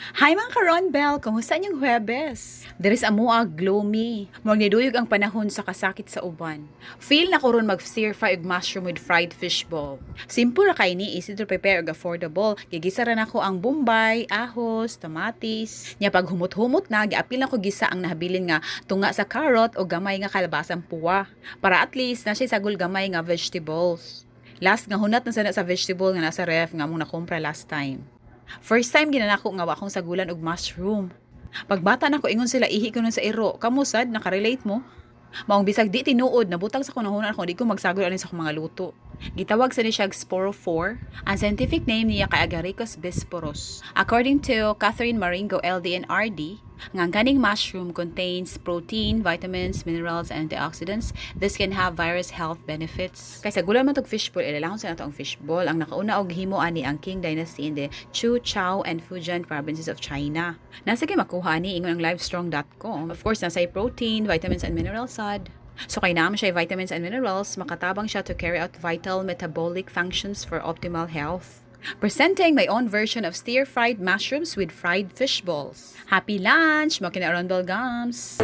Hi, mga ka-Ronbel! Kumusta inyong Huwebes? Diri sa amoa, gloomy. Murag niduyog ang panahon sa kasakit sa uban. Feel na ko ron mag-stir fry og mushroom with fried fish ball. Simple ra kay ni, easy to prepare ug affordable. Gigisa ra nako ang bombay, ahos, kamatis. Nya pag humot-humot na, giapil nako gisa ang nahabilin nga tunga sa carrot o gamay nga kalabasang puwa. Para at least na siya sagol gamay nga vegetables. Last nga hunat na sana sa vegetable nga nasa ref nga among nakumpra last time. First time ginanako nga wa akong sagulan og mushroom. Pagbata nako, ingon sila ihi ko nun sa iro. Kamo sad, nakarelate mo? Maong bisag di tinuod, nabutang sa kunahuna ako di ko magsagol ani sa akong mga luto. Gitawag sa ni siya sporophore. Ang scientific name niya kay Agaricus bisporus. According to Catherine Maringo, LD and RD, nga ang kaning mushroom contains protein, vitamins, minerals, and antioxidants. This can have various health benefits. Kay sagulan man tog fishball, ilalahon sa nato ang fishball. Ang nakauna og himo ani ang Qing Dynasty in the Chu, Chao, and Fujian provinces of China. Nasa kay makuha ni ingon ang livestrong.com. Of course, nasa protein, vitamins, and minerals sad. So kay naa man siya vitamins and minerals, makatabang siya to carry out vital metabolic functions for optimal health. Presenting my own version of stir-fried mushrooms with fried fish balls. Happy lunch! Mga kina Bell Gums!